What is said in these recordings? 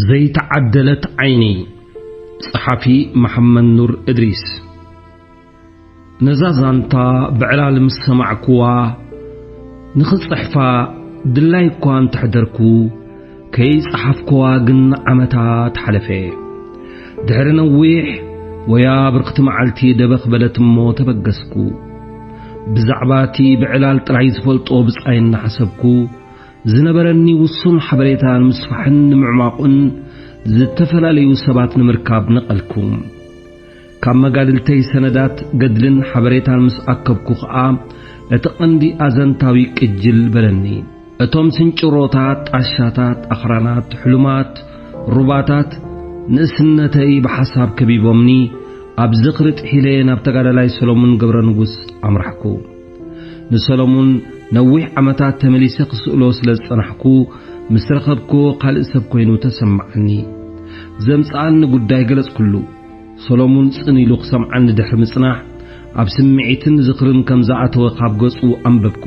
ዘይተዓደለት ዓይኒ። ጸሓፊ መሓመድ ኑር እድሪስ። ነዛ ዛንታ ብዕላል ምስ ሰማዕኩዋ፣ ንኽጽሕፋ ድላይ እኳ እንተሕደርኩ፣ ከይጸሓፍኩዋ ግን ዓመታት ሓለፈ። ድሕሪ ነዊሕ ወያ ብርኽቲ መዓልቲ ደበኽ በለት እሞ ተበገስኩ። ብዛዕባ እቲ ብዕላል ጥራይ ዝፈልጦ ብጻይ እናሓሰብኩ፣ ዝነበረኒ ውሱን ሓበሬታ ንምስፋሕን ንምዕማቑን ዝተፈላለዩ ሰባት ንምርካብ ነቐልኩ። ካብ መጋድልተይ ሰነዳት ገድልን ሓበሬታን ምስ ኣከብኩ ኸኣ፣ እቲ ቐንዲ ኣዘንታዊ ቅጅል በለኒ። እቶም ስንጭሮታት፣ ጣሻታት፣ ኣኽራናት፣ ሕሉማት ሩባታት ንእስነተይ ብሓሳብ ከቢቦምኒ፣ ኣብ ዝኽሪ ጥሒለ ናብ ተጋዳላይ ሰሎሙን ገብረ ንጉስ ኣምራሕኩ። ንሰሎሙን ነዊሕ ዓመታት ተመሊሰ ክስእሎ ስለ ዝጸናሕኩ፣ ምስ ረኸብኩዎ ካልእ ሰብ ኮይኑ ተሰማዓኒ። ዘምጽኣኒ ጉዳይ ገለጽኩሉ። ሰሎሙን ጽን ኢሉ ክሰምዓኒ ድሕሪ ምጽናሕ፣ ኣብ ስምዒትን ዝኽርን ከም ዝኣተወ ካብ ገጹ ኣንበብኩ።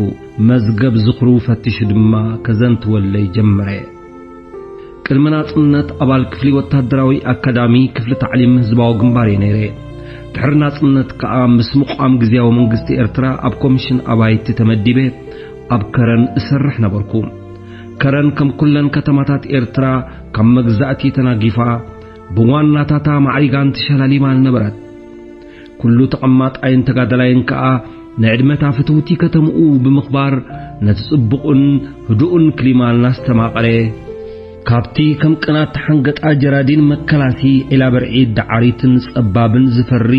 መዝገብ ዝኽሩ ፈቲሹ ድማ ከዘንትወለይ ጀመረ። ቅድሚ ናጽነት ኣባል ክፍሊ ወታደራዊ ኣካዳሚ ክፍሊ ታዕሊም ህዝባዊ ግንባር እየ ነይረ። ድሕሪ ናጽነት ከኣ ምስ ምቋም ግዝያዊ መንግስቲ ኤርትራ ኣብ ኮሚሽን ኣባይቲ ተመዲበ ኣብ ከረን እሰርሕ ነበርኩ። ከረን ከም ኩለን ከተማታት ኤርትራ ካብ መግዛእቲ ተናጊፋ ብዋናታታ ማዕሪጋን ተሸላሊማን ነበረት። ኩሉ ተቐማጣይን ተጋዳላይን ከኣ ንዕድመታ ፍትውቲ ከተምኡ ብምኽባር ነቲ ጽቡቕን ህዱእን ክሊማ እናስተማቐረ፣ ካብቲ ከም ቅናት ተሓንገጣ ጀራዲን መከላሲ ዒላ በርዒ ደዓሪትን ጸባብን ዝፈሪ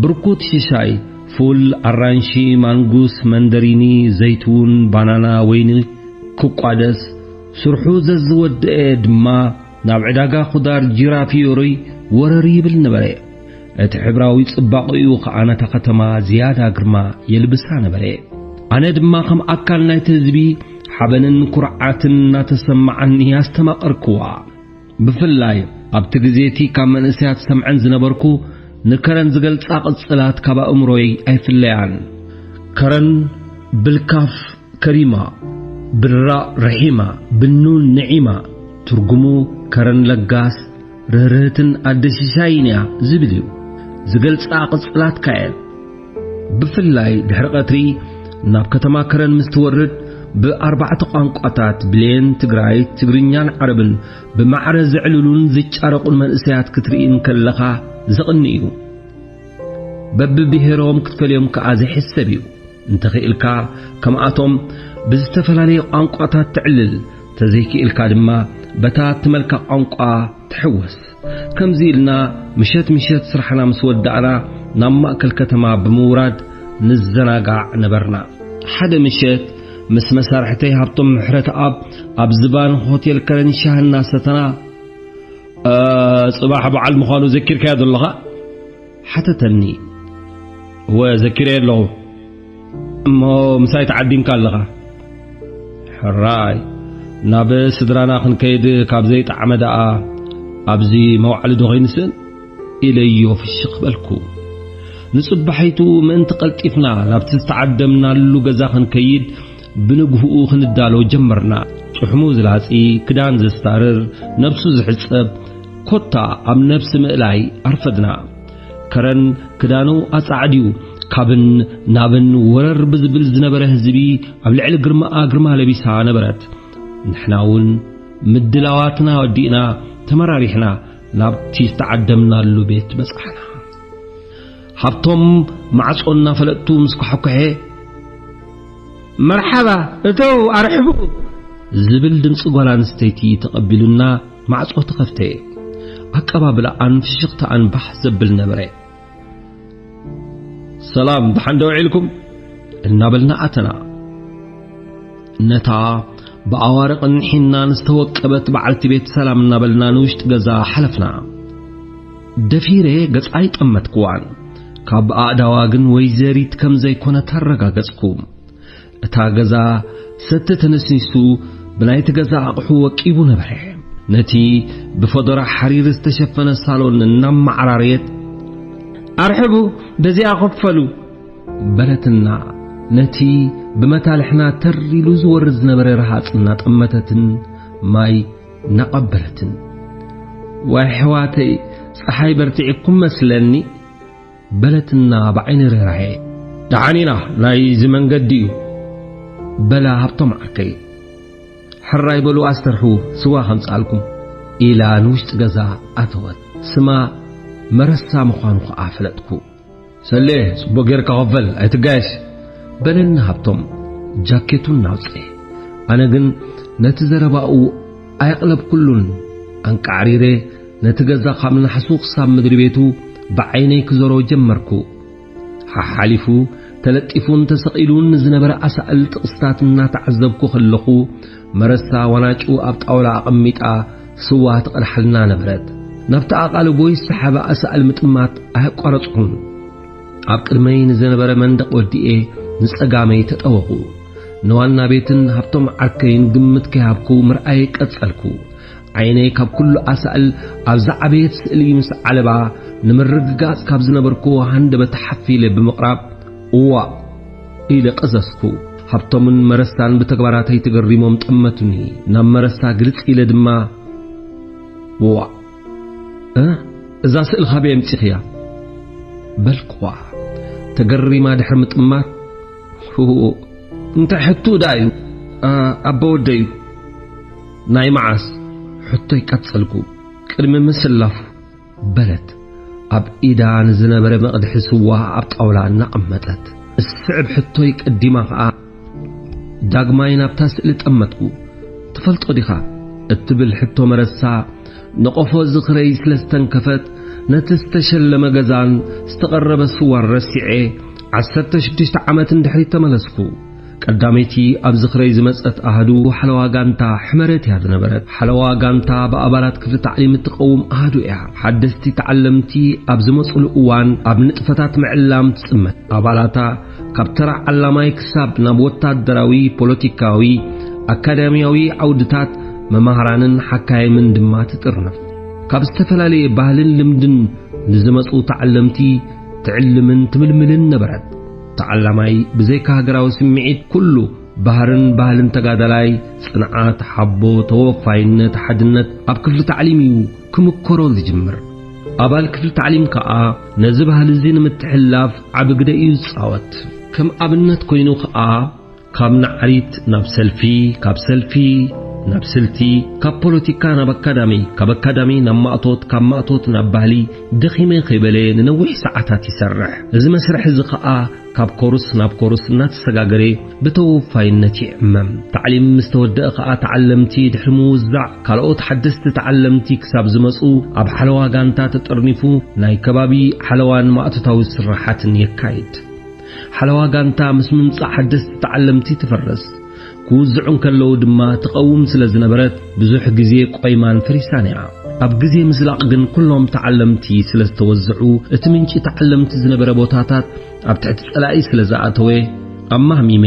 ብርኩት ሽሻይ፣ ፉል፣ ኣራንሺ፣ ማንጉስ፣ መንደሪኒ፣ ዘይትውን፣ ባናና፣ ወይኒ ክቋደስ፣ ስርሑ ዘዝወደአ ድማ ናብ ዕዳጋ ኹዳር ጂራፊዮሪ ወረር ይብል ነበረ። እቲ ሕብራዊ ጽባቐኡ ኸኣ ነታ ከተማ ዝያዳ ግርማ የልብሳ ነበረ። ኣነ ድማ ከም ኣካል ናይቲ ህዝቢ ሓበንን ኩርዓትን እናተሰማዓኒ ኣስተማቐርክዋ። ብፍላይ ኣብቲ ግዜ እቲ ካብ መንእሰያት ሰምዐን ዝነበርኩ ንከረን ዝገልጻ ቅጽላት ካብ ኣእምሮይ ኣይፍለያን። ከረን ብልካፍ ከሪማ፣ ብራእ ረሒማ፣ ብኑን ንዒማ፣ ትርጉሙ ከረን ለጋስ፣ ርህርህትን ኣደ ሽሻይን እያ ዝብል እዩ። ዝገልጻ ቅጽላትካ እየን። ብፍላይ ድሕሪ ቀትሪ ናብ ከተማ ከረን ምስ ትወርድ፣ ብኣርባዕተ ቋንቋታት፣ ብሌን፣ ትግራይ፣ ትግርኛን ዓረብን፣ ብማዕረ ዘዕልሉን ዝጫረቑን መንእሰያት ክትርኢ እንከለኻ ዘቕንእ እዩ። በብብሄሮም ክትፈልዮም ከኣ ዘይሕሰብ እዩ። እንተኽኢልካ ከምኣቶም ብዝተፈላለየ ቋንቋታት ትዕልል፣ ተዘይክኢልካ ድማ በታ እትመልካ ቋንቋ ትሕወስ። ከምዚ ኢልና ምሸት ምሸት ስራሕና ምስ ወዳእና ናብ ማእከል ከተማ ብምውራድ ንዘናጋዕ ነበርና። ሓደ ምሸት ምስ መሳርሕተይ ሃብቶም ምሕረተኣብ ኣብ ዝባን ሆቴል ከረን ሻሂ እናሰተና፣ "እ፣ ጽባሕ በዓል ምዃኑ ዘኪርካዮ ዘለኻ?" ሓተተኒ። "እወ፣ ዘኪረዮ ኣለኹ። እሞ ምሳይ ተዓዲምካ ኣለኻ?" "ሕራይ፣ ናብ ስድራና ክንከይድ ካብ ዘይጠዓመ ደኣ ኣብዚ መውዓሊ ዶ ኸይንስእን?" ኢለዮ ፍሽኽ በልኩ። ንጽባሒቱ ምእንቲ ቀልጢፍና ናብቲ ዝተዓደምናሉ ገዛ ክንከይድ ብንግህኡ ክንዳሎ ጀመርና። ጭሕሙ ዝላጺ፣ ክዳን ዘስታርር፣ ነብሱ ዝሕጸብ፣ ኮታ ኣብ ነብሲ ምእላይ ኣርፈድና። ከረን ክዳኑ ኣጻዕድዩ፣ ካብን ናብን ወረር ብዝብል ዝነበረ ህዝቢ ኣብ ልዕሊ ግርማኣ ግርማ ለቢሳ ነበረት። ንሕና እውን ምድላዋትና ወዲእና ተመራሪሕና ናብቲ ዝተዓደምናሉ ቤት በጻሕና። ሃብቶም ማዕጾ እናፈለጥቱ ምስ ኳሕኩሐ፣ "መርሓባ፣ እተው፣ ኣርሕቡ!" ዝብል ድምጺ ጓል ኣንስተይቲ ተቐቢሉና ማዕጾ ተኸፍተ። ኣቀባብላኣን ፍሽኽታኣን ባህ ዘብል ነበረ። "ሰላም፣ ደሓን ዶ ውዒልኩም?" እናበልና ኣተና። ነታ ብኣዋርቕን ሒናን ዝተወቀበት በዓልቲ ቤት ሰላም እናበልና ንውሽጢ ገዛ ሓለፍና። ደፊረ ገጻ ኣይጠመትኩዋን። ካብ ኣእዳዋ ግን ወይዘሪት ከም ዘይኮነት ኣረጋገጽኩ። እታ ገዛ ሰቲ ተነስኒሱ ብናይቲ ገዛ ኣቕሑ ወቂቡ ነበረ። ነቲ ብፈደራ ሓሪር ዝተሸፈነ ሳሎን እናመዓራረየት፣ "ኣርሕቡ፣ በዚኣ ክፈሉ!" በለትና፣ ነቲ ብመታልሕና ተር ኢሉ ዝወርድ ዝነበረ ረሃጽ እናጠመተትን ማይ እናቐበለትን። "ዋይ ኣሕዋተይ፣ ጸሓይ በርቲዕኩም መስለኒ?" በለትና ብዓይኒ ርህራሄ። "ደሓን ኢና፣ ናይዚ መንገዲ እዩ" በላ ሃብቶም ዓርከይ። "ሕራይ በሉ ኣስተርሑ፣ ስዋ ከምጽኣልኩም" ኢላ ንውሽጢ ገዛ ኣተወት። ስማ መረሳ ምዃኑ ኸኣ ፈለጥኩ። "ሰሌ፣ ጽቡቕ ጌርካ ኸፈል፣ ኣይትጋየሽ" በለኒ ሃብቶም ጃኬቱ እናውጽኤ። ኣነ ግን ነቲ ዘረባኡ ኣየቕለብኩሉን። ኣንቃዕሪረ ነቲ ገዛ ካብ ናሕሱ ክሳብ ምድሪ ቤቱ ብዓይነይ ክዞሮ ጀመርኩ። ሓሓሊፉ ተለጢፉን ተሰቒሉን ንዝነበረ ኣሳእል ጥቕስታት እናተዓዘብኩ ከለኹ፣ መረሳ ዋናጭኡ ኣብ ጣውላ ኣቐሚጣ ስዋ ትቐድሓልና ነበረት። ናብቲ ኣቓልቦ ይሰሓባ ኣሳእል ምጥማት ኣየቋረጽኩን። ኣብ ቅድመይ ንዝነበረ መንደቕ ወዲኤ ንጸጋመይ ተጠወኹ። ንዋና ቤትን ሃብቶም ዓርከይን ግምት ከይሃብኩ ምርኣይ ቀጸልኩ። ዓይነይ ካብ ኩሉ ኣሳእል ኣብ ዝዓበየት ስእሊ ምስ ዓለባ፣ ንምርግጋጽ ካብ ዝነበርኩዎ ሃንደበት ሓፍ ኢለ ብምቕራብ፣ "እዋእ!" ኢለ ቀዘዝኩ። ሃብቶምን መረሳን ብተግባራተይ ተገሪሞም ጠመቱኒ። ናብ መረሳ ግልጽ ኢለ ድማ፣ "እዋእ! እ? እዛ ስእሊ ካበይ ኣምጺኽያ?" በልኩዋ። ተገሪማ ድሕሪ ምጥማት፣ "ሁ፣ እንታይ ሕቱ ደኣ እዩ? ኣ-፣ ኣቦ ወደይ እዩ?" "ናይ መዓስ?" ሕቶይ ቀጸልኩ። "ቅድሚ ምስላፉ" በለት ኣብ ኢዳ ንዝነበረ መቕድሒ ስዋ ኣብ ጣውላ እናቐመጠት። እስዕብ ሕቶይ ቀዲማ ኸኣ ዳግማይ ናብታ ስእሊ ጠመትኩ። "ትፈልጦ ዲኻ?" እትብል ሕቶ መረሳ ነቐፎ ዝኽረይ ስለ ዝተንከፈት፣ ነቲ ዝተሸለመ ገዛን ዝተቐረበ ስዋን ረሲዐ፣ ዓሰርተ ሽዱሽተ ዓመት ንድሕሪት ተመለስኩ። ቀዳመይቲ ኣብ ዝኽረይ ዝመጸት ኣሃዱ ሓለዋ ጋንታ ሕመረት እያ ዝነበረት። ሓለዋ ጋንታ ብኣባላት ክፍሊ ታዕሊም እትቐውም ኣሃዱ እያ። ሓደስቲ ተዓለምቲ ኣብ ዝመጹሉ እዋን ኣብ ንጥፈታት ምዕላም ትጽመድ። ኣባላታ ካብ ተራ ዓላማይ ክሳብ ናብ ወታደራዊ፣ ፖለቲካዊ፣ ኣካዳሚያዊ ዓውድታት መማህራንን ሓካይምን ድማ ትጥርንፍ። ካብ ዝተፈላለየ ባህልን ልምድን ንዝመጹ ተዓለምቲ ትዕልምን ትምልምልን ነበረት። ተዓላማይ ብዘይካ ሃገራዊ ስምዒት ኩሉ ባህርን ባህልን ተጋዳላይ፣ ጽንዓት፣ ሓቦ፣ ተወፋይነት፣ ሓድነት ኣብ ክፍሊ ታዕሊም እዩ ክምኮሮ ዝጅምር። ኣባል ክፍሊ ታዕሊም ከኣ ነዚ ባህሊ እዚ ንምትሕልላፍ ዓቢ ግደ እዩ ዝጻወት። ከም ኣብነት ኮይኑ ከኣ ካብ ናዕሪት ናብ ሰልፊ፣ ካብ ሰልፊ ናብ ስልቲ፣ ካብ ፖለቲካ ናብ ኣካዳሚ፣ ካብ ኣካዳሚ ናብ ማእቶት፣ ካብ ማእቶት ናብ ባህሊ ደኺመ ከይበለ ንነዊሕ ሰዓታት ይሰርሕ። እዚ መስርሕ እዚ ኸኣ ካብ ኮርስ ናብ ኮርስ እናተሰጋገረ ብተወፋይነት ይዕመም። ታዕሊም ምስ ተወደአ ኸኣ ተዓለምቲ ድሕሪ ምውዛዕ ካልኦት ሓደስቲ ተዓለምቲ ክሳብ ዝመጹ ኣብ ሓለዋ ጋንታ ተጠርኒፉ ናይ ከባቢ ሓለዋን ማእቶታዊ ስራሓትን የካይድ። ሓለዋ ጋንታ ምስ ምምጻእ ሓደስቲ ተዓለምቲ ትፈርስ። ክውዝዑ እንከለዉ ድማ ትቐውም ስለ ዝነበረት፣ ብዙሕ ግዜ ቆይማን ፈሪሳን እያ። ኣብ ግዜ ምዝላቕ ግን ኩሎም ተዓለምቲ ስለ ዝተወዝዑ፣ እቲ ምንጪ ተዓለምቲ ዝነበረ ቦታታት ኣብ ትሕቲ ጸላኢ ስለ ዝኣተወ፣ ኣብ ማህሚመ፣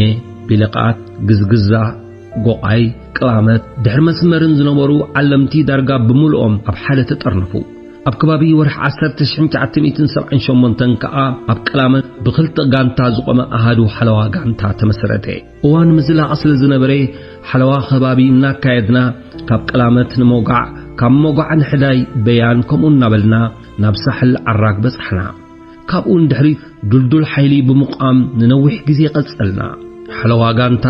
ቢለቓት፣ ግዝግዛ፣ ጎቓይ፣ ቅላመት፣ ድሕሪ መስመርን ዝነበሩ ዓለምቲ ዳርጋ ብምልኦም ኣብ ሓደ ተጠርነፉ። ኣብ ከባቢ ወርሒ ዓሰርተ ሽሕን ትሽዓተ ሚእትን ሰብዓን ሸሞንተን ከኣ ኣብ ቅላመት ብኽልተ ጋንታ ዝቖመ ኣሃዱ ሓለዋ ጋንታ ተመስረተ። እዋን ምዝላቕ ስለ ዝነበረ፣ ሓለዋ ከባቢ እናካየድና፣ ካብ ቅላመት ንሞጋዕ፣ ካብ ሞጋዕ ንሕዳይ በያን፣ ከምኡ እናበልና ናብ ሳሕል ዓራግ በጻሕና። ካብኡ ንድሕሪት ዱልዱል ሓይሊ ብምቋም ንነዊሕ ግዜ ቀጸልና። ሓለዋ ጋንታ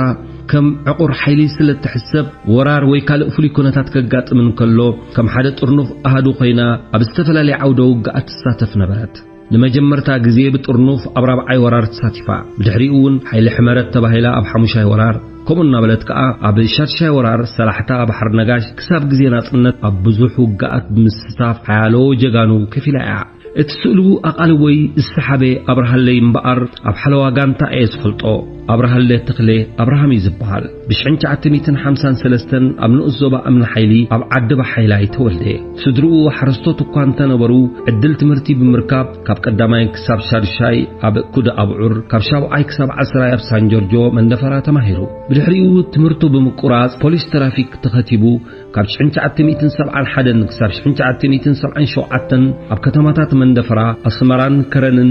ከም ዕቑር ሓይሊ ስለ እትሕሰብ፣ ወራር ወይ ካልእ ፍሉይ ኩነታት ከጋጥም እንከሎ፣ ከም ሓደ ጥርኑፍ ኣሃዱ ኮይና ኣብ ዝተፈላለየ ዓውደ ውግኣት ትሳተፍ ነበረት። ንመጀመርታ ግዜ ብጥርኑፍ ኣብ ራብዓይ ወራር ተሳቲፋ። ብድሕሪኡ እውን ሓይሊ ሕመረት ተባሂላ ኣብ ሓሙሻይ ወራር፣ ከምኡ እናበለት ከኣ ኣብ ሻድሻይ ወራር ሰላሕታ ባሕሪ ነጋሽ ክሳብ ግዜ ናጽነት ኣብ ብዙሕ ውግኣት ብምስታፍ ሓያሎ ጀጋኑ ከፊላ እያ። እቲ ስእሉ ኣቓልቦይ ዝሰሓበ ኣብርሃለይ እምበኣር፣ ኣብ ሓለዋ ጋንታ እየ ዝፈልጦ። ኣብርሃለ ተኽለ ኣብርሃም እዩ ዝበሃል። ብሽሕን ትሽዓተ ሚእትን ሓምሳን ሰለስተን ኣብ ንኡስ ዞባ እምኒ ሓይሊ ኣብ ዓዲ ባሓይላይ ተወልደ። ስድርኡ ሓረስቶት እኳ እንተነበሩ፣ ዕድል ትምህርቲ ብምርካብ ካብ ቀዳማይ ክሳብ ሻዱሻይ ኣብ ኩደ ኣብዑር፣ ካብ ሻብዓይ ክሳብ ዓስራይ ኣብ ሳን ጆርጆ መንደፈራ ተማሂሩ። ብድሕሪኡ ትምህርቱ ብምቁራጽ ፖሊስ ትራፊክ ተኸቲቡ፣ ካብ ሽሕን ትሽዓተ ሚእትን ሰብዓን ሓደን ክሳብ ሽሕን ትሽዓተ ሚእትን ሰብዓን ሸውዓተን ኣብ ከተማታት መንደፈራ፣ ኣስመራን ከረንን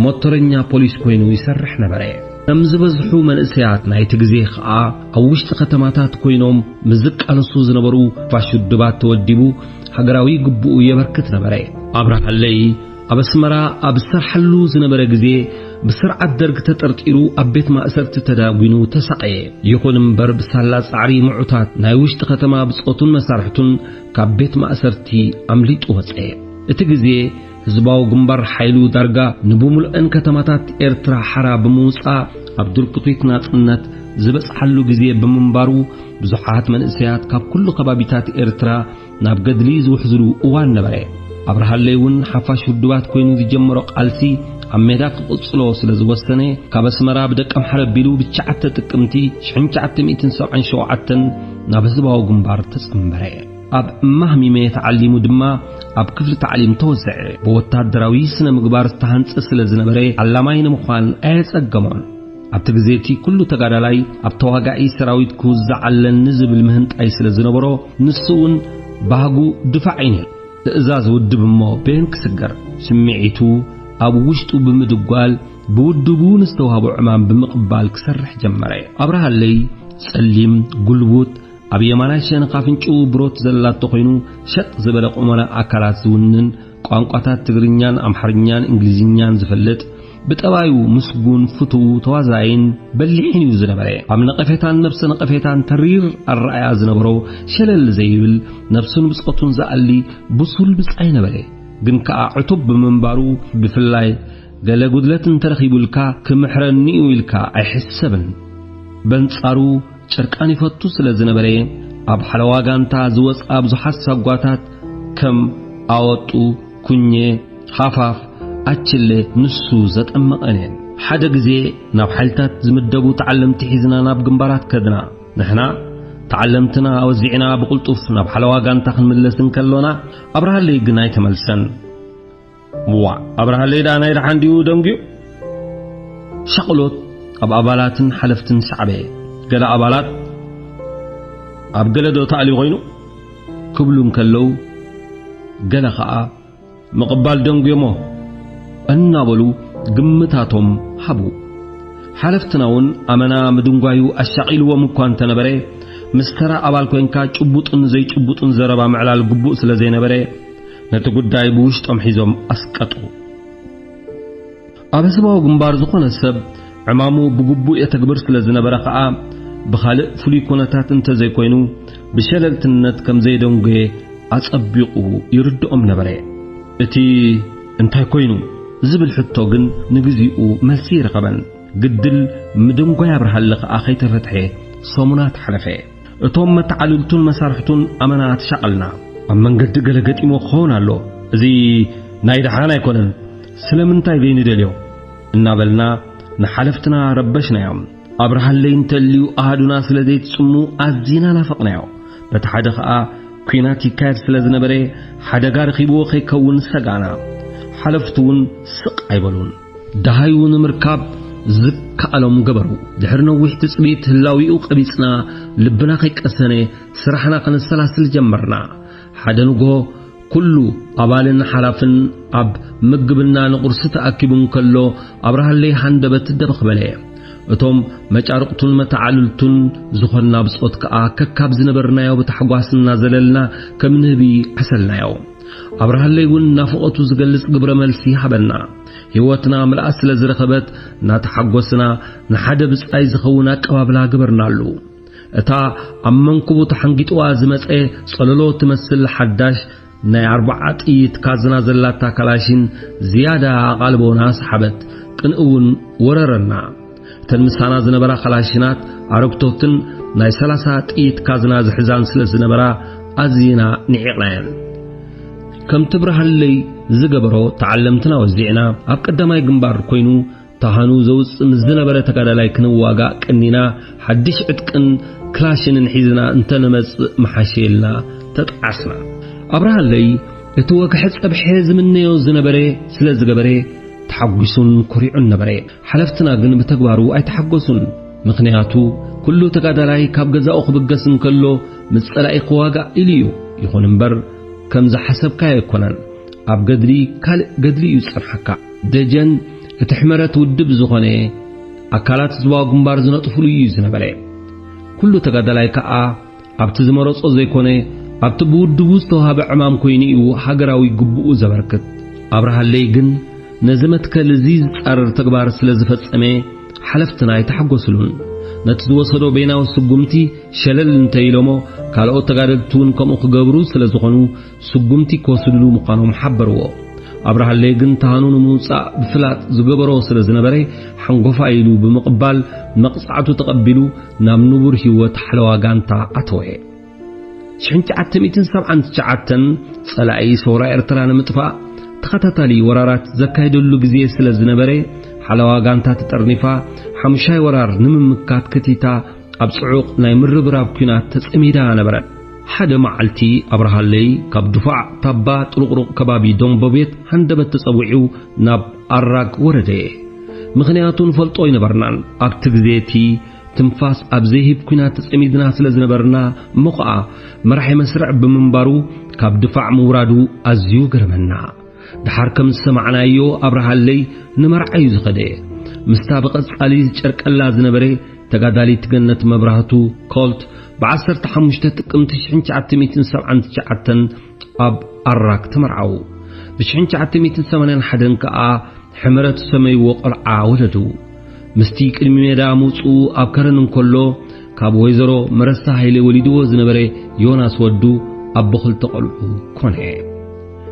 ሞተረኛ ፖሊስ ኮይኑ ይሰርሕ ነበረ። ከም ዝበዝሑ መንእሰያት ናይቲ ግዜ ኸኣ ኣብ ውሽጢ ከተማታት ኮይኖም ምስ ዝቃለሱ ዝነበሩ ፋሽ ውድባት ተወዲቡ ሃገራዊ ግቡኡ የበርክት ነበረ። ኣብርሃለይ ኣብ ኣስመራ ኣብ ዝሰርሓሉ ዝነበረ ግዜ ብስርዓት ደርግ ተጠርጢሩ ኣብ ቤት ማእሰርቲ ተዳጒኑ ተሳቐየ። ይኹን እምበር ብሳላ ጻዕሪ ምዑታት ናይ ውሽጢ ከተማ ብጾቱን መሳርሕቱን ካብ ቤት ማእሰርቲ ኣምሊጡ ወጸ። እቲ ግዜ ህዝባዊ ግንባር ሓይሉ ዳርጋ ንብምሉአን ከተማታት ኤርትራ ሓራ ብምውጻእ ኣብ ድርቁቲት ናጽነት ዝበጽሓሉ ግዜ ብምንባሩ ብዙሓት መንእሰያት ካብ ኩሉ ከባቢታት ኤርትራ ናብ ገድሊ ዝውሕዝሉ እዋን ነበረ። ኣብርሃለይ እውን ሓፋሽ ውድባት ኮይኑ ዝጀመሮ ቃልሲ ኣብ ሜዳ ክቕጽሎ ስለ ዝወሰነ ካብ ኣስመራ ብደቀምሓረ ኣቢሉ ብትሽዓተ ጥቅምቲ ሽሕን ትሽዓተ ሚእትን ሰብዓን ሸውዓተን ናብ ህዝባዊ ግንባር ተጸንበረ። ኣብ ማህሚመ ተዓሊሙ ድማ ኣብ ክፍሊ ታዕሊም ተወስዐ። ብወታደራዊ ስነ ምግባር ዝተሃንጸ ስለ ዝነበረ ዓላማይ ንምዃን ኣየጸገሞን። ኣብቲ ግዜ እቲ ኩሉ ተጋዳላይ ኣብ ተዋጋኢ ሰራዊት ክውዛዕ ኣለኒ ዝብል ምህንጣይ ስለ ዝነበሮ ንሱ እውን ባህጉ ድፋዕ እዩ ነይሩ። ትእዛዝ ውድብ እሞ በየን ክስገር? ስምዒቱ ኣብ ውሽጡ ብምድጓል ብውድቡ ንዝተዋህቦ ዕማም ብምቕባል ክሰርሕ ጀመረ። ኣብርሃለይ ጸሊም፣ ጉልቡት፣ ኣብ የማናይ ሸነኽ ኣፍንጭኡ ብሮት ዘላቶ ኮይኑ ሸጥ ዝበለ ቁመና ኣካላት ዝውንን ቋንቋታት ትግርኛን ኣምሓርኛን እንግሊዝኛን ዝፈልጥ ብጠባዩ ምስጉን ፍቱው ተዋዛይን በሊሕን እዩ ዝነበረ። ኣብ ነቐፌታን ነብሰ ነቐፌታን ተሪር ኣረኣያ ዝነበሮ ሸለል ዘይብል ነብሱን ብጾቱን ዝኣሊ ብሱል ብጻይ ነበረ። ግን ከኣ ዕቱብ ብምንባሩ ብፍላይ ገለ ጉድለት እንተረኺቡልካ ክምሕረኒ እዩ ኢልካ ኣይሕሰብን። በንጻሩ ጨርቃን ይፈቱ ስለ ዝነበረ ኣብ ሓለዋ ጋንታ ዝወጻ ብዙሓት ሳጓታት ከም ኣወጡ፣ ኩኘ፣ ሃፋፍ፣ ኣችለ ንሱ ዘጠመቐን እየን። ሓደ ግዜ ናብ ሓይልታት ዝምደቡ ተዓለምቲ ሒዝና ናብ ግንባራት ከድና። ንሕና ተዓለምትና ኣወዚዕና ብቕልጡፍ ናብ ሓለዋ ጋንታ ክንምለስ እንከሎና ኣብርሃለይ ግን ኣይተመልሰን። ዋ ኣብርሃለይ ደኣ ናይ ደሓን ድዩ ደንጉዩ? ሻቕሎት ኣብ ኣባላትን ሓለፍትን ሰዓበ። ገለ ኣባላት ኣብ ገለ ዶ ተኣልዩ ኮይኑ ክብሉ እንከለዉ ገለ ኸኣ ምቕባል ደንጉዮሞ እናበሉ ግምታቶም ሃቡ። ሓለፍትና እውን ኣመና ምድንጓዩ ኣሻቒልዎም እኳ እንተነበረ ምስ ተራ ኣባል ኮይንካ ጭቡጥን ዘይጭቡጥን ዘረባ ምዕላል ግቡእ ስለ ዘይነበረ ነቲ ጉዳይ ብውሽጦም ሒዞም ኣስቀጡ። ኣብ ህዝባዊ ግንባር ዝኾነ ሰብ ዕማሙ ብግቡእ የተግብር ስለ ዝነበረ ኸኣ ብኻልእ ፍሉይ ኩነታት እንተዘይኮይኑ ብሸለልትነት ከም ዘይደንጎየ ኣጸቢቑ ይርድኦም ነበረ። እቲ እንታይ ኮይኑ ዝብል ሕቶ ግን ንግዚኡ መልሲ ይረኸበን። ግድል ምድንጓይ ኣብርሃለ ኸኣ ከይተፈትሐ ሰሙናት ሓለፈ። እቶም መተዓልልቱን መሳርሕቱን ኣመና ተሻቐልና። ኣብ መንገዲ ገለ ገጢሞ ክኸውን ኣሎ። እዚ ናይ ደሓን ኣይኮነን። ስለምንታይ ዘይንደልዮ? እናበልና ንሓለፍትና ረበሽናዮም። ኣብርሃለይ እንተልዩ ኣሃዱና ስለ ዘይትጽሙ ኣዚና ናፈቕናዮ። በቲ ሓደ ኸኣ ኲናት ይካየድ ስለ ዝነበረ ሓደጋ ረኺብዎ ከይከውን ሰጋእና። ሓለፍቱ እውን ስቕ ኣይበሉን። ደሃዩ ንምርካብ ዝከኣሎም ገበሩ። ድሕሪ ነዊሕ ትጽቢት ህላዊኡ ቀቢጽና ልብና ከይቀሰነ ስራሕና ከነሰላስል ጀመርና። ሓደ ንግሆ ኩሉ ኣባልን ሓላፍን ኣብ ምግብና ንቑርሲ ተኣኪቡ እንከሎ ኣብርሃለይ ሃንደበት ደበኽ በለ። እቶም መጫርቕቱን መተዓልልቱን ዝኾንና ብጾት ከኣ ከካብ ዝነበርናዮ ብታሕጓስ እናዘለልና ከም ንህቢ ዓሰልናዮ። ኣብርሃለይ እውን ናፍቖቱ ዝገልጽ ግብረ መልሲ ሃበና። ህይወትና ምልኣት ስለ ዝረኸበት እናተሓጎስና ንሓደ ብጻይ ዝኸውን ኣቀባብላ ገበርናሉ። እታ ኣብ መንኩቡ ተሓንጊጥዋ ዝመጸ ጸለሎ ትመስል ሓዳሽ ናይ ኣርብዓ ጥይት ካዝና ዘላታ ካላሽን ዝያዳ ኣቓልቦና ሰሓበት፣ ቅንኢ እውን ወረረና። እተን ምሳና ዝነበራ ካላሽናት ኣረግቶትን ናይ ሰላሳ ጥይት ካዝና ዝሕዛን ስለ ዝነበራ ኣዚና ንዒቕናየን። ከምቲ ብርሃለይ ዝገበሮ ተዓለምትና ወዚዕና ኣብ ቀዳማይ ግንባር ኮይኑ ታሃኑ ዘውጽእ ምስ ዝነበረ ተጋዳላይ ክንዋጋእ ቀኒና ሓድሽ ዕጥቅን ክላሽንን ሒዝና እንተንመጽእ ምሓሸ ኢልና ተጣዓስና። ኣብርሃለይ እቲ ወግሐ ጸብሐ ዝምነዮ ዝነበረ ስለ ዝገበረ ተሓጒሱን ኮሪዑን ነበረ። ሓለፍትና ግን ብተግባሩ ኣይተሓጎሱን። ምኽንያቱ ኩሉ ተጋዳላይ ካብ ገዛኡ ክብገስ እንከሎ ምስ ጸላኢ ክዋጋእ ኢሉ እዩ። ይኹን እምበር ከም ዝሓሰብካዮ ኣይኮነን። ኣብ ገድሊ ካልእ ገድሊ እዩ ዝጸንሓካ። ደጀን እቲ ሕመረት ውድብ ዝኾነ ኣካላት ህዝባዊ ግንባር ዝነጥፍሉ እዩ ዝነበረ። ኩሉ ተጋዳላይ ከኣ ኣብቲ ዝመረጾ ዘይኮነ ኣብቲ ብውድቡ ዝተዋህበ ዕማም ኮይኑ እዩ ሃገራዊ ግቡኡ ዘበርክት። ኣብርሃለይ ግን ነዚ መትከል እዚ ዝጻረር ተግባር ስለ ዝፈጸመ ሓለፍትና ኣይተሓጎስሉን። ነቲ ዝወሰዶ በይናዊ ስጉምቲ ሸለል እንተ ኢሎሞ ካልኦት ተጋደልቲ እውን ከምኡ ክገብሩ ስለ ዝኾኑ ስጉምቲ ክወስድሉ ምዃኖም ሓበርዎ። ኣብርሃለይ ግን ተሃኑ ንምውጻእ ብፍላጥ ዝገበሮ ስለ ዝነበረ ሓንጎፋ ኢሉ ብምቕባል መቕጻዕቱ ተቐቢሉ ናብ ንቡር ህይወት ሓለዋ ጋንታ ኣተወ። ሽሕን ትሽዓተ ሚእትን ሰብዓን ትሽዓተን ጸላኢ ሰውራ ኤርትራ ንምጥፋእ ተኸታታሊ ወራራት ዘካይደሉ ግዜ ስለ ዝነበረ ሓለዋ ጋንታ ተጠርኒፋ ሓሙሻይ ወራር ንምምካት ክቲታ ኣብ ጽዑቕ ናይ ምርብራብ ኲናት ተጸሚዳ ነበረት። ሓደ መዓልቲ ኣብርሃለይ ካብ ድፋዕ ታባ ጥሩቕሩቕ ከባቢ ዶንቦቤት ሃንደበት ተጸዊዑ ናብ ኣራግ ወረደ። ምኽንያቱ ንፈልጦ ኣይነበርናን። ኣብቲ ግዜ እቲ ትንፋስ ኣብ ዘይህብ ኲናት ተጸሚድና ስለ ዝነበርና እሞ ኸኣ መራሒ መስርዕ ብምንባሩ ካብ ድፋዕ ምውራዱ ኣዝዩ ገረመና። ደሓር ከም ዝሰማዕናዮ ኣብርሃለይ ንመርዓ እዩ ዝኸደ። ምስታ ብቐጻሊ ዝጨርቀላ ዝነበረ ተጋዳሊት ገነት መብራህቱ ኮልት ብ ዓሰርተ ሓሙሽተ ጥቅምቲ ሽሕን ትሽዓተ ሚእትን ሰብዓን ትሽዓተን ኣብ ኣራክ ተመርዓዉ። ብ ሽሕን ትሽዓተ ሚእትን ሰማንያን ሓደን ከኣ ሕመረት ዝሰመይዎ ቆልዓ ወለዱ። ምስቲ ቅድሚ ሜዳ ምውጽኡ ኣብ ከረን እንከሎ ካብ ወይዘሮ መረሳ ሃይለ ወሊድዎ ዝነበረ ዮናስ ወዱ ኣቦ ክልተ ቆልዑ ኮነ።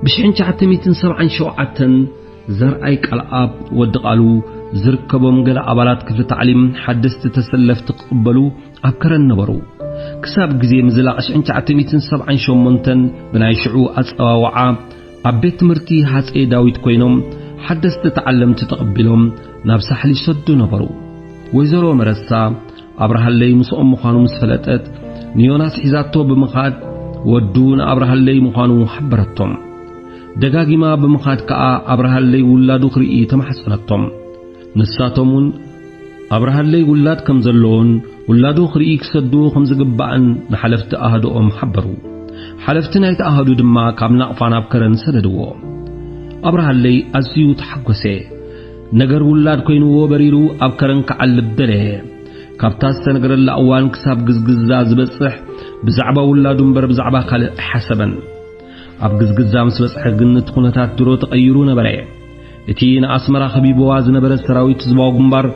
ብ ሽሕን ትሽዓተ ሚእትን ሰብዓን ሸውዓተን ዘርኣይ ቃልኣብ ወዲ ቃሉ ዝርከቦም ገለ ኣባላት ክፍሊ ታዕሊም ሓደስቲ ተሰለፍቲ ክቕበሉ ኣብ ከረን ነበሩ። ክሳብ ግዜ ምዝላቕ ሽሕን ትሽዓተ ሚእትን ሰብዓን ሸሞንተን ብናይ ሽዑ ኣጸዋውዓ ኣብ ቤት ትምህርቲ ሃጸይ ዳዊት ኮይኖም ሓደስቲ ተዓለምቲ ተቐቢሎም ናብ ሳሕል ይሰዱ ነበሩ። ወይዘሮ መረሳ ኣብርሃለይ ምስኦም ምዃኑ ምስ ፈለጠት ንዮናስ ሒዛቶ ብምኻድ ወዱ ንኣብርሃለይ ምዃኑ ሓበረቶም። ደጋጊማ ብምኻድ ከኣ ኣብርሃለይ ውላዱ ክርኢ ተማሕጸነቶም። ንሳቶም እውን ኣብርሃለይ ውላድ ከም ዘለዎን ውላዱ ክርኢ ክሰድዎ ከም ዝግባእን ንሓለፍቲ ኣሃዱኦም ሓበሩ። ሓለፍቲ ናይቲ ኣሃዱ ድማ ካብ ናቕፋ ናብ ከረን ሰደድዎ። ኣብርሃለይ ኣዝዩ ተሓጎሰ። ነገር ውላድ ኮይንዎ በሪሩ ኣብ ከረን ክዓልብ ደለየ። ካብታ ዝተነገረላ እዋን ክሳብ ግዝግዛ ዝበጽሕ ብዛዕባ ውላዱ እምበር ብዛዕባ ካልእ ኣይሓሰበን። ኣብ ግዝግዛ ምስ በጽሐ ግን እቲ ኩነታት ድሮ ተቐይሩ ነበረ። እቲ ንኣስመራ ከቢብዋ ዝነበረ ሰራዊት ህዝባዊ ግንባር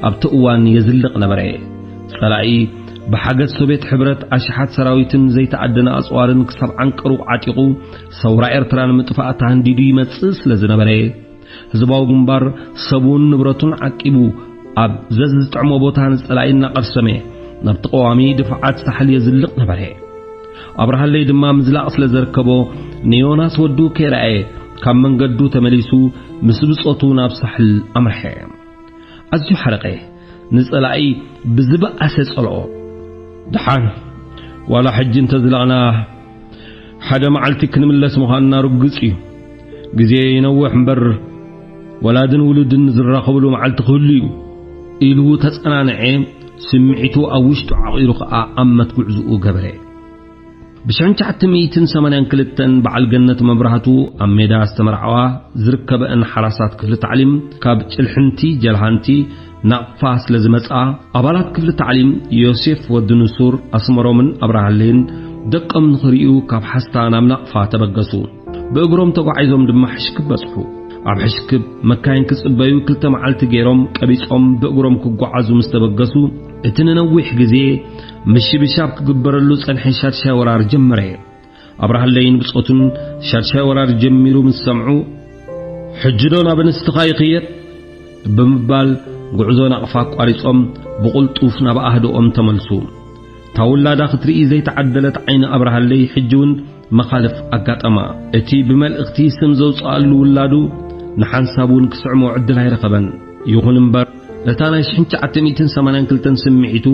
ኣብቲ እዋን የዝልቕ ነበረ። ጸላኢ ብሓገዝ ሶቪየት ሕብረት ኣሽሓት ሰራዊትን ዘይተኣደነ ኣጽዋርን ክሳብ ዓንቀሩ ዓጢቑ ሰውራ ኤርትራ ንምጥፋእ ተሃንዲዱ ይመጽእ ስለ ዝነበረ፣ ህዝባዊ ግንባር ሰቡን ንብረቱን ዓቂቡ ኣብ ዘዝጥዕሞ ቦታ ንጸላኢ እናቐሰመ ናብቲ ቀዋሚ ድፍዓት ሳሕል የዝልቕ ነበረ። ኣብርሃለይ ድማ ምዝላቕ ስለ ዘርከቦ ንዮናስ ወዱ ከይረኣየ ካብ መንገዱ ተመሊሱ ምስ ብጾቱ ናብ ሳሕል ኣምርሐ። ኣዝዩ ሓረቐ። ንጸላኢ ብዝበኣሰ ጸልኦ። ደሓን ዋላ ሕጂ እንተዝለቕና ሓደ መዓልቲ ክንምለስ ምዃንና ርግጽ እዩ። ግዜ ይነውሕ እምበር ወላድን ውሉድን ዝራኸብሉ መዓልቲ ክህሉ እዩ ኢሉ ተጸናንዐ። ስምዒቱ ኣብ ውሽጡ ዓቒሩ ኸኣ ኣብ መትጉዕዝኡ ገበረ። ብሽሕን ትሽዓተ ሚእትን ሰማንያን ክልተን በዓል ገነት መብራህቱ ኣብ ሜዳ ዝተመርዓዋ ዝርከበአን ሓራሳት ክፍሊ ታዕሊም ካብ ጭልሕንቲ ጀልሃንቲ ናቕፋ ስለ ዝመጽኣ፣ ኣባላት ክፍሊ ታዕሊም ዮሴፍ ወዲ ንሱር ኣስመሮምን ኣብርሃለይን ደቆም ንኽርእዩ ካብ ሓስታ ናብ ናቕፋ ተበገሱ። ብእግሮም ተጓዒዞም ድማ ሕሽክብ በጽሑ። ኣብ ሕሽክብ መካይን ክጽበዩ ክልተ መዓልቲ ገይሮም ቀቢጾም ብእግሮም ክጓዓዙ ምስ ተበገሱ፣ እቲ ንነዊሕ ግዜ ምሽብሻብ ክግበረሉ ጸንሐ ሻድሻይ ወራር ጀመረ። ኣብርሃለይን ብጾቱን ሻድሻይ ወራር ጀሚሩ ምስ ሰምዑ፣ "ሕጂ ዶ ናብ ኣንስትኻ ይኽየድ?" ብምባል ጉዕዞ ናቕፋ ኣቋሪጾም ብቕልጡፍ ናብ ኣህድኦም ተመልሱ። እታ ውላዳ ክትርኢ ዘይተዓደለት ዓይኒ ኣብርሃለይ ሕጂ እውን መኻልፍ ኣጋጠማ። እቲ ብመልእኽቲ ስም ዘውጽኣሉ ውላዱ ንሓንሳብ እውን ክስዕሞ ዕድል ኣይረኸበን። ይኹን እምበር፣ እታ ናይ ሽሕን ትሽዓተ ሚእትን ሰማንያን ክልተን ስምዒቱ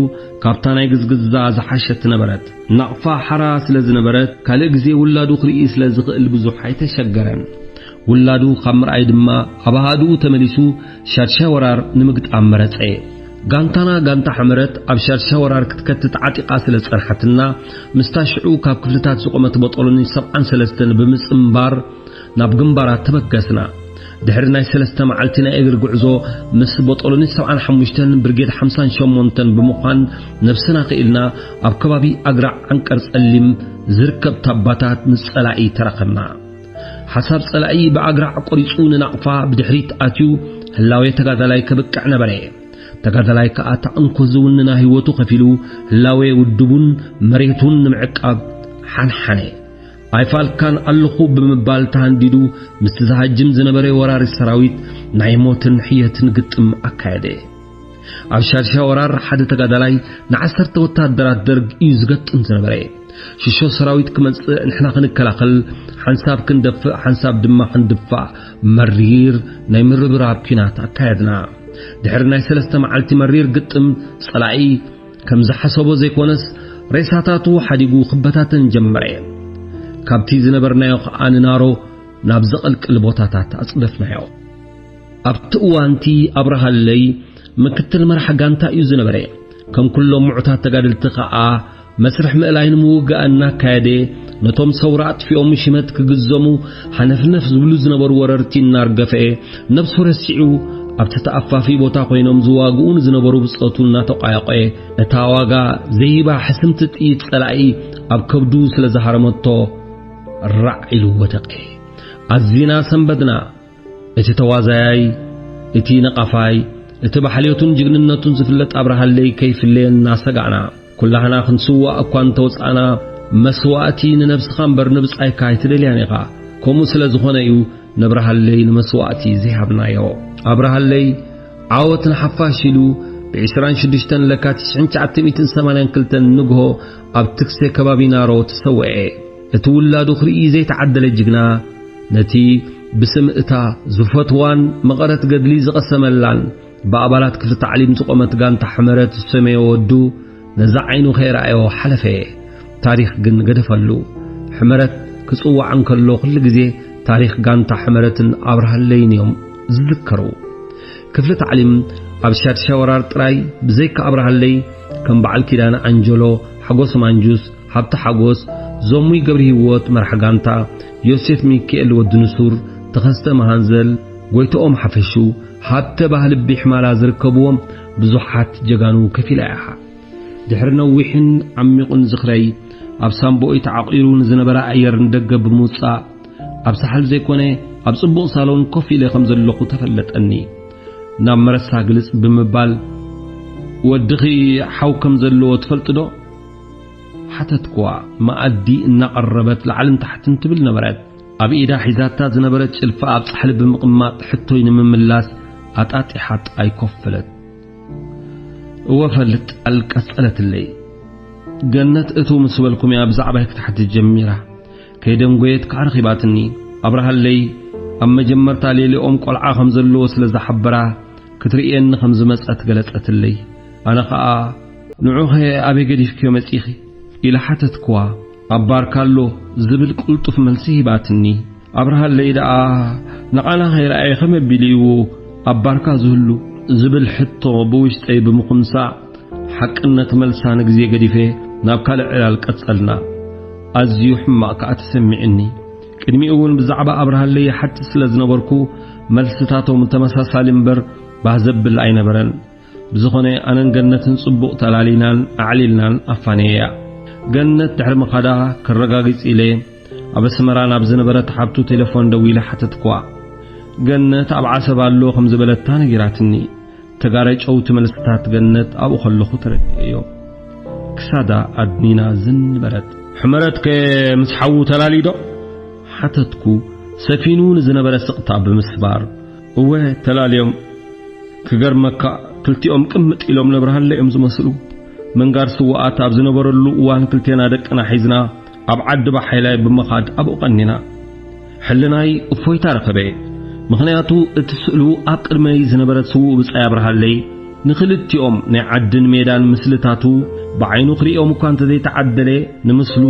ካብታ ናይ ግዝግዛ ዝሓሸት ነበረት። ናቕፋ ሓራ ስለ ዝነበረት፣ ካልእ ግዜ ውላዱ ክርኢ ስለ ዝኽእል ብዙሕ ኣይተሸገረን። ውላዱ ካብ ምርኣይ ድማ ኣብ ኣሃዱኡ ተመሊሱ ሻድሻይ ወራር ንምግጣም መረጸ። ጋንታና ጋንታ ሕመረት ኣብ ሻድሻይ ወራር ክትከትት ዓጢቓ ስለ ዝጸንሓትና፣ ምስታ ሽዑ ካብ ክፍልታት ዝቖመት ቦጦሎኒ ሰብዓን ሰለስተን ብምጽንባር ናብ ግንባራት ተበገስና። ድሕሪ ናይ ሰለስተ መዓልቲ ናይ እግሪ ጉዕዞ፣ ምስ ቦጦሎኒ ሰብዓን ሓሙሽተን ብርጌድ ሓምሳን ሸሞንተን ብምዃን፣ ነብስና ክኢልና ኣብ ከባቢ ኣግራዕ ዓንቀር ጸሊም ዝርከብ ታባታት ምስ ጸላኢ ተራኸብና። ሓሳብ ጸላኢ ብኣግራዕ ቆሪጹ ንናቕፋ ብድሕሪት ኣትዩ፣ ህላዌ ተጋዳላይ ከብቅዕ ነበረ። ተጋዳላይ ከኣ እታ እንኮ ዝውንና ህይወቱ ከፊሉ፣ ህላዌ ውድቡን መሬቱን ንምዕቃብ ሓንሓነ። ኣይፋልካን ኣለኹ ብምባል ተሃንዲዱ፣ ምስቲ ዝሃጅም ዝነበረ ወራሪ ሰራዊት ናይ ሞትን ሕየትን ግጥም ኣካየደ። ኣብ ሻድሻ ወራር ሓደ ተጋዳላይ ንዓሰርተ ወታደራት ደርግ እዩ ዝገጥም ዝነበረ። ሽሾ ሰራዊት ክመጽእ ንሕና ክንከላኸል፣ ሓንሳብ ክንደፍእ፣ ሓንሳብ ድማ ክንድፋእ መሪር ናይ ምርብራብ ኲናት ኣካየድና። ድሕሪ ናይ ሰለስተ መዓልቲ መሪር ግጥም፣ ጸላኢ ከም ዝሓሰቦ ዘይኮነስ፣ ሬሳታቱ ሓዲጉ ክበታተን ጀመረ። ካብቲ ዝነበርናዮ ከኣ ንናሮ ናብ ዘቐልቅል ቦታታት ኣጽደፍናዮ። ኣብቲ እዋንቲ ኣብርሃለይ ምክትል መራሕ ጋንታ እዩ ዝነበረ። ከም ኩሎም ምዑታት ተጋደልቲ ከኣ መስርሕ ምእላይን ምውጋእን እናካየደ፣ ነቶም ሰውራ ኣጥፊኦም ሽመት ክግዘሙ ሃነፍነፍ ዝብሉ ዝነበሩ ወረርቲ እናርገፈ፣ ነብሱ ረሲዑ ኣብቲ ተኣፋፊ ቦታ ኮይኖም ዝዋግኡ ንዝነበሩ ብጾቱ እናተቋየቆ፣ እታ ዋጋ ዘይባ ሕስምቲ ጥይት ጸላኢ ኣብ ከብዱ ስለ ዝሃረመቶ ራዕ ኢሉ ወደቀ። ኣዚና ሰንበድና። እቲ ተዋዛያይ፣ እቲ ነቓፋይ፣ እቲ ብሓልዮቱን ጅግንነቱን ዝፍለጥ ኣብርሃለይ ከይፍለየና ሰጋእና። ኩላህና ክንስዋእ እኳ እንተወጻእና፣ መስዋእቲ ንነብስኻ እምበር ንብጻይካ ኣይትደልያን ኢኻ። ከምኡ ስለ ዝኾነ እዩ ነብርሃለይ ንመስዋእቲ ዘይሃብናዮ። ኣብርሃለይ ዓወት ንሓፋሽ ኢሉ ብ ዕስራን ሽዱሽተን ለካቲት ሽሕን ትሽዓተ ሚእትን ሰማንያን ክልተን ንግሆ ኣብ ትክሴ ከባቢ ናሮ ተሰውኤ። እቲ ውላዱ ክርኢ ዘይተዓደለ ጅግና፣ ነቲ ብስም እታ ዝፈትዋን መቐረት ገድሊ ዝቐሰመላን ብኣባላት ክፍሊ ታዕሊም ዝቖመት ጋንታ ሕመረት ዝሰመዮ ወዱ፣ ነዛ ዓይኑ ከይረኣዮ ሓለፈ። ታሪኽ ግን ገደፈሉ። ሕመረት ክጽዋዕ እንከሎ፣ ኩሉ ግዜ ታሪኽ ጋንታ ሕመረትን ኣብርሃለይን እዮም ዝዝከሩ። ክፍሊ ታዕሊም ኣብ ሻድሻ ወራር ጥራይ ብዘይካ ኣብርሃለይ፣ ከም በዓል ኪዳነ ኣንጀሎ፣ ሓጎስ ማንጁስ፣ ሃብተ ሓጎስ፣ ዞሙይ ገብረ ህይወት መራሕ ጋንታ፣ ዮሴፍ ሚካኤል ወዲ ንሱር፣ ተኸስተ መሃንዘል፣ ጎይትኦም ሓፈሹ፣ ሃብተ ባህልቢ ሕማላ ዝርከብዎም ብዙሓት ጀጋኑ ከፊላ እያ። ድሕሪ ነዊሕን ዓሚቑን ዝኽረይ፣ ኣብ ሳምቦይ ተዓቒሩ ንዝነበረ ኣየር ንደገ ብምውጻእ፣ ኣብ ሳሕል ዘይኮነ ኣብ ጽቡቕ ሳሎን ኮፍ ኢለ ከም ዘለኹ ተፈለጠኒ። ናብ መረሳ ግልጽ ብምባል፣ "ወድኺ ሓው ከም ዘለዎ ትፈልጢ ዶ?" ሓተትኩዋ። መኣዲ እናቐረበት ላዕልን ታሕትን ትብል ነበረት። ኣብ ኢዳ ሒዛታ ዝነበረት ጭልፋ ኣብ ጻሕሊ ብምቕማጥ፣ ሕቶይ ንምምላስ ኣጣጢሓ ጥራይ ኮፍ በለት። "እወ እፈልጥ" ኣል ቀጸለትለይ። "ገነት እትው ምስ በልኩም እያ ብዛዕባይ ክትሓትት ጀሚራ። ከይደንጎየት ከኣ ረኺባትኒ። ኣብርሃለይ ኣብ መጀመርታ ሌሊኦም ቆልዓ ከም ዘለዎ ስለ ዝሓበራ፣ ክትርእየኒ ከም ዝመጸት ገለጸትለይ። ኣነ ኸኣ፣ 'ንዑኸ ኣበይ ገዲፍክዮ መጺኺ?' ኢለ ሓተትክዋ። 'ኣብ ባርካ ኣሎ' ዝብል ቅልጡፍ መልሲ ሂባትኒ። ኣብርሃለይ ደኣ ንዓና ከይረኣየ ከመይ ኣቢሉ እዩ ኣብ ባርካ ዝህሉ?" ዝብል ሕቶ ብውሽጠይ ብምኹንሳእ፣ ሓቅነት መልሳ ንግዜ ገዲፈ ናብ ካልእ ዕላል ቀጸልና። ኣዝዩ ሕማቕ ከኣ ተሰሚዑኒ። ቅድሚኡ እውን ብዛዕባ ኣብርሃለይ ይሓትት ስለ ዝነበርኩ፣ መልስታቶም ተመሳሳሊ እምበር ባህ ዘብል ኣይነበረን። ብዝኾነ፣ ኣነን ገነትን ጽቡቕ ተላሊናን ኣዕሊልናን ኣፋነየያ። ገነት ድሕሪ ምኻዳ ከረጋግጽ ኢለ፣ ኣብ ኣስመራ ናብ ዝነበረት ሓብቱ ቴሌፎን ደዊለ ሓተትክዋ። ገነት ኣብ ዓሰብ ኣሎ ከም ዝበለታ ነጊራትኒ። ተጋራጨውቲ መልስታት ገነት ኣብኡ ከለኹ ተረዲኤዮ። ክሳዳ ኣድኒና ዝን በለት። "ሕመረትከ ምስ ሓዉ ተላልዩ ዶ?" ሓተትኩ፣ ሰፊኑ ንዝነበረ ስቕታ ብምስባር። "እወ፣ ተላልዮም። ክገርመካ፣ ክልቲኦም ቅምጥ ኢሎም ነብርሃለይ እዮም ዝመስሉ። ምንጋር ስውኣት ኣብ ዝነበረሉ እዋን፣ ክልቴና ደቅና ሒዝና ኣብ ዓዲ ባሓይላይ ብምኻድ ኣብኡ ቀኒና። ሕልናይ እፎይታ ረኸበ። ምኽንያቱ፣ እቲ ስእሉ ኣብ ቅድመይ ዝነበረት ስዉእ ብጻይ ኣብርሃለይ፣ ንኽልቲኦም ናይ ዓድን ሜዳን ምስልታቱ ብዓይኑ ክርእዮም እኳ እንተዘይተዓደለ፣ ንምስሉ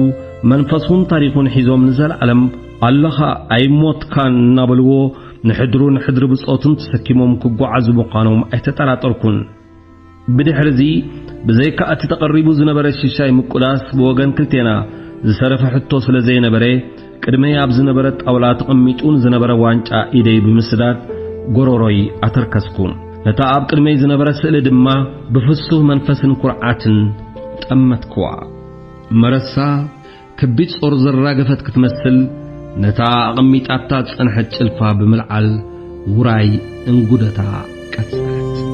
መንፈሱን ታሪኹን ሒዞም ንዘለኣለም ኣለኻ ኣይሞትካን እናበልዎ፣ ንሕድሩን ሕድሪ ብጾቱን ተሰኪሞም ክጓዓዙ ምዃኖም ኣይተጠራጠርኩን። ብድሕርዚ፣ ብዘይካ እቲ ተቐሪቡ ዝነበረ ሽሻይ ምቁዳስ ብወገን ክልቴና ዝተረፈ ሕቶ ስለ ዘይነበረ፣ ቅድመይ ኣብ ዝነበረ ጣውላ ተቐሚጡ ንዝነበረ ዋንጫ ኢደይ ብምስዳድ ጎሮሮይ ኣተርከስኩ። ነታ ኣብ ቅድመይ ዝነበረ ስእሊ ድማ ብፍሱህ መንፈስን ኩርዓትን ጠመትክዋ። መረሳ ከቢድ ጾር ዘራገፈት ክትመስል፣ ነታ ኣቐሚጣታ ዝጸንሐት ጭልፋ ብምልዓል ውራይ እንጉደታ ቀጸለት።